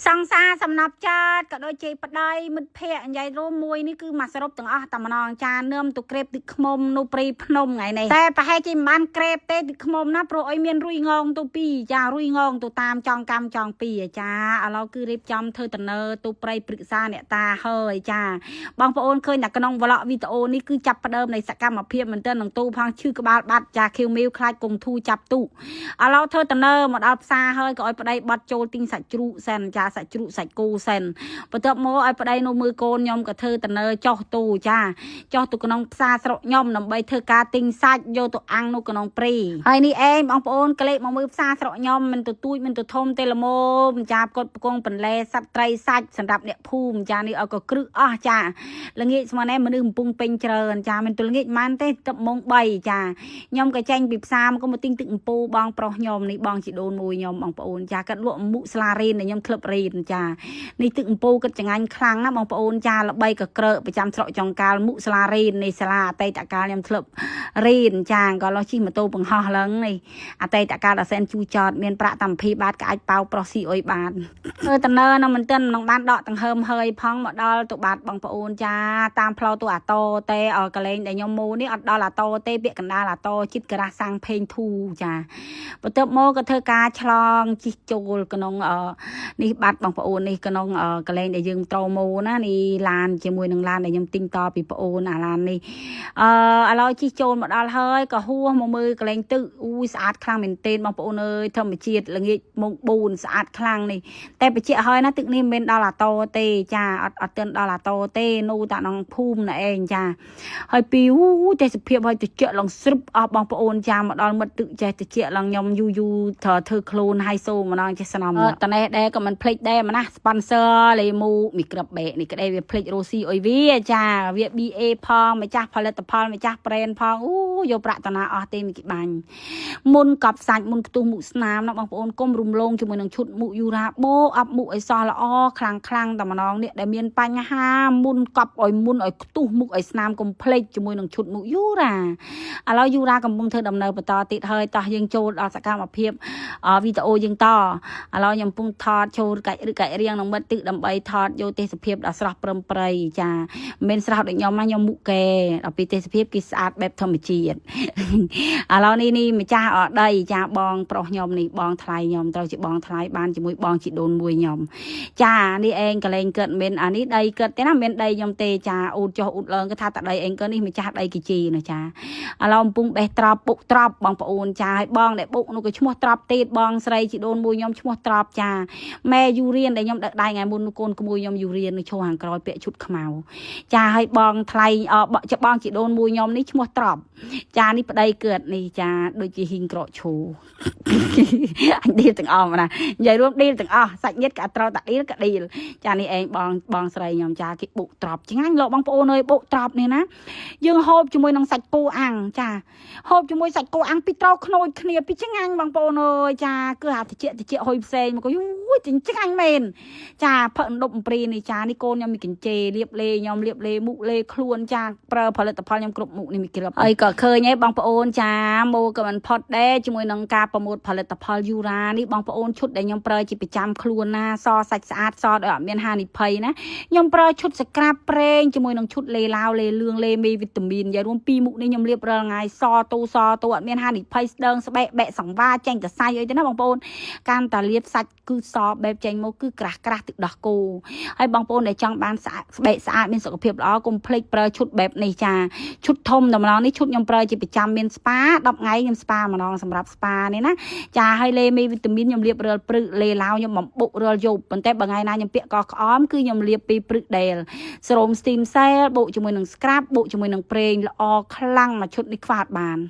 សង្សារសំណប់ចិត្តក៏ដូចជាប្តីមិត្តភ័ក្តិនិយាយរួមមួយនេះគឺមកសរុបទាំងអស់តែម្ដងចានឹមទៅក្រេបទឹកឃ្មុំនៅព្រៃភ្នំថ្ងៃនេះតែប្រហែលជាមិនបានក្រេបទេទឹកឃ្មុំណាព្រោះអីមានរុយងងទៅពីរចារុយងងទៅតាមចងកម្មចងពីរចាឥឡូវគឺរៀបចំធ្វើតំណើទៅព្រៃព្រឹក្សាអ្នកតាហើយចាបងប្អូនឃើញតែក្នុងវឡកវីដេអូនេះគឺចាប់ផ្ដើមនៃសកម្មភាពមែនទែននឹងទូផងឈឺក្បាលបាត់ចាខៀវមីវខ្លាចគង់ធូចាប់ទូឥឡូវធ្វើតំណើមកដល់ផ្សារហើយក៏ឲ្យប្តីបាត់ចូលទិញសាច់ជ្រូកសិនចាសាច់ជ្រូកសាច់គោសិនបន្ទាប់មកឲ្យប្តីនោះមើលកូនខ្ញុំក៏ធ្វើតំណើចោះទូចាចោះទៅក្នុងផ្សារស្រុកខ្ញុំដើម្បីធ្វើការទិញសាច់យកទៅអាំងនៅក្នុងព្រីហើយនេះឯងបងប្អូនកលេចមកមើលផ្សារស្រុកខ្ញុំមិនទៅទូចមិនទៅធំទេល្មមចាផ្គត់ផ្គង់បន្លែសត្វត្រីសាច់សម្រាប់អ្នកភូមិចានេះឲ្យក៏គ្រឹះអស់ចាល្ងាចស្មាននេះមនុស្សកំពុងពេញច្រើនចាមិនទៅល្ងាចម៉ានទេទឹកម៉ោង3ចាខ្ញុំក៏ចេញពីផ្សារមកក៏មកទិញទឹកអំពូបងប្រុសខ្ញុំនេះបងជីដូនមួយខ្ញុំបងប្អូនចាគាត់លក់មុស្លារៀនដែលខ្ញុំធ្លាប់រៀនចានេះទឹកអំពូគាត់ចងាញ់ខ្លាំងណាស់បងប្អូនចាល្បីក៏ក្រើកប្រចាំស្រុកចុងកាលមុស្លារៀននេះសាលាអតីតកាលខ្ញុំធ្លាប់រៀនចាក៏លោះជិះម៉ូតូបង្ហោះឡើងនេះអតីតកាលដល់សែនជូចតមានប្រាក់តាម20បាតក៏អាចប៉ោប្រុសស៊ីអុយបានធ្វើតំណើនៅមិនទាន់នឹងបានដកដង្ហើមហើយផងមកដល់ទៅបាត់បងប្អូនចាតាមផ្លូវទៅអាតោទេកលែងដែលខ្ញុំមូនេះអត់ដល់អាតោទេពាក្យកណ្ដាលអាតោចិត្តការ៉ាសាំងផេងធូចាបន្ទាប់មកក៏ធ្វើការឆ្លងជិះចូលក្នុងនេះបាត់បងប្អូននេះក្នុងកលែងដែលយើងត្រូម៉ូណានេះឡានជាមួយនឹងឡានដែលខ្ញុំទិញតពីប្អូនអាឡាននេះអឺឥឡូវជិះចូលមកដល់ហើយក៏ហួសមកមើលកលែងទឹកអូយស្អាតខ្លាំងមែនទែនបងប្អូនអើយធម្មជាតិល្ងាចម៉ោង4ស្អាតខ្លាំងនេះតែបញ្ជាក់ហើយណាទឹកនេះមិនមែនដល់អាតោទេចាអត់អត់ទាន់ដល់អាតោទេនៅតែក្នុងភូមិណែឯងចាហើយពីអូទេសភាពហើយតិចឡើងស្រឹបអស់បងប្អូនចាមកដល់មិត្តទឹកចេះតិចឡើងខ្ញុំយូរយូរត្រូវធ្វើខ្លួនហៃសូម្ដងចេះស្នំតនេះដែរក៏មិនភ្លេចដែរម្ណា sponsor លេមូមីក្របបែកនេះក្តីវាភ្លេចរ៉ូស៊ីអុយវាចាវា BA ផងម្ចាស់ផលិតផលម្ចាស់ brand ផងអូយកប្រាក់តាណាអស់ទេមីគេបាញ់មុនកប់សាច់មុនផ្ទុះមុខស្នាមណាបងប្អូនកុំរំលងជាមួយនឹងឈុតមុខយូរ៉ាបូអាប់មុខឲ្យសោះល្អខ្លាំងខ្លាំងតែម្ដងនេះដែលមានបញ្ហាមុនកប់ឲ្យមុនឲ្យផ្ទុះមុខឲ្យស្នាមកុំភ្លេចជាមួយនឹងឈុតមុខយូរ៉ាឥឡូវយូរ៉ាកំពុងធ្វើដំណើរបន្តទៀតហើយតោះយើងចូលដល់សកម្មភាពវីដេអូយើងតឥឡូវខ្ញុំកំពុងថតចូលកាច់ឬកាច់រៀងនឹងមិត្តទឹកដើម្បីថតយកទេសភាពដល់ស្រស់ព្រឹមព្រៃចាមិនមែនស្រស់ដូចខ្ញុំណាខ្ញុំមុខកែដល់ពីទេសភាពគេស្អាតបែបធម្មជាតិ ឥឡូវនេះនេះម្ចាស់អដីចាបងប្រុសខ្ញុំនេះបងថ្លៃខ្ញុំត្រូវជាបងថ្លៃបានជាមួយបងជីដូនមួយខ្ញុំចានេះឯងកលែងកើតមិនអានេះដីកើតទេណាមិនដីខ្ញុំទេចាអ៊ូតចុះអ៊ូតឡើងគេថាតដីឯងកើតនេះម្ចាស់ដីគេជីណាចាឥឡូវកំពុងបេះត្រប់បុកត្រប់បងប្អូនចាឲ្យបងដែលបុកនោះក៏ឈ្មោះត្រប់ទៀតបងស្រីជីដូនមួយខ្ញុំឈ្មោះត្រប់ចាម៉ែយូរៀនដែលខ្ញុំដឹកដៃថ្ងៃមុននោះកូនក្មួយខ្ញុំយូរៀននៅឈរខាងក្រោយពាក់ឈុតខ្មៅចាឲ្យបងថ្លៃអបបងជីដូនមួយខ្ញុំនេះឈ្មោះត្រប់ចានេះប្តីកើតនេះចាដូចជាហ៊ីងក្រកឈូ អញឌីលទាំងអស់ណានិយាយរួមឌីលទាំងអស់សាច់ញាតិក៏អត់ត្រូវតែឌីលក៏ឌីលចានេះឯងបងបងស្រីខ្ញុំចាគេបុកត្រប់ឆ្ងាញ់លោកបងប្អូនអើយបុកត្រប់នេះណាយើងហូបជាមួយនឹងសាច់គោអាំងចាហូបជាមួយសាច់គោអាំងពីត្រូវខ្នួចគ្នាពីឆ្ងាញ់បងប្អូនអើយចាគឺអាតិចតិចហុយផ្សេងមកក៏យូយឆ្ងាញ់មែនចាផឹកដប់អំព្រីនេះចានេះកូនខ្ញុំមានកញ្ជេលៀបលេខ្ញុំលៀបលេមុខលេខ្លួនចាប្រើផលិតផលខ្ញុំគ្រប់មុខនេះមីក្របហើយក៏ឃើញឯងបងប្អូនចាមកក៏មិនផុតដែរជាមួយនឹងការប្រមូលផលិតផលយូរ៉ានេះបងប្អូនឈុតដែលខ្ញុំប្រើជាប្រចាំខ្លួនណាសសាច់ស្អាតសដោយអត់មានហានិភ័យណាខ្ញុំប្រើឈុតស្ក្រាបប្រេងជាមួយនឹងឈុតលេឡាវលេលឿងលេមីវីតាមីននិយាយរួមពីរមុខនេះខ្ញុំលាបរាល់ថ្ងៃសតូសតូអត់មានហានិភ័យស្ដើងស្បែកបែកសង្វាចេញតសៃអីទេណាបងប្អូនកាន់តាលាបសាច់គឺសបែបចេញមកគឺក្រាស់ក្រាស់ទឹកដោះគោហើយបងប្អូនដែលចង់បានស្អាតស្បែកស្អាតមានសុខភាពល្អកុំភ្លេចប្រើឈុតបែបនេះចាឈុតធំតម្លងនេះឈុតខ្ញុំប្រើជាប្រចាំមានស្ប៉ា10ថ្ងៃខ្ញុំស្ប៉ាម្ដងសម្រាប់ស្ប៉ានេះណាចាហើយលេមីវីតាមីនខ្ញុំលាបរាល់ព្រឹកលេឡាវខ្ញុំបំបុករាល់យប់ប៉ុន្តែបើថ្ងៃណាខ្ញុំពាក់កក្អមគឺខ្ញុំលាបពីព្រឹកដែលសេរ៉ូម steam cell បូកជាមួយនឹង scrub បូកជាមួយនឹងប្រេងល្អខ្លាំងមួយឈុតនេះខ្វះអត់បាន។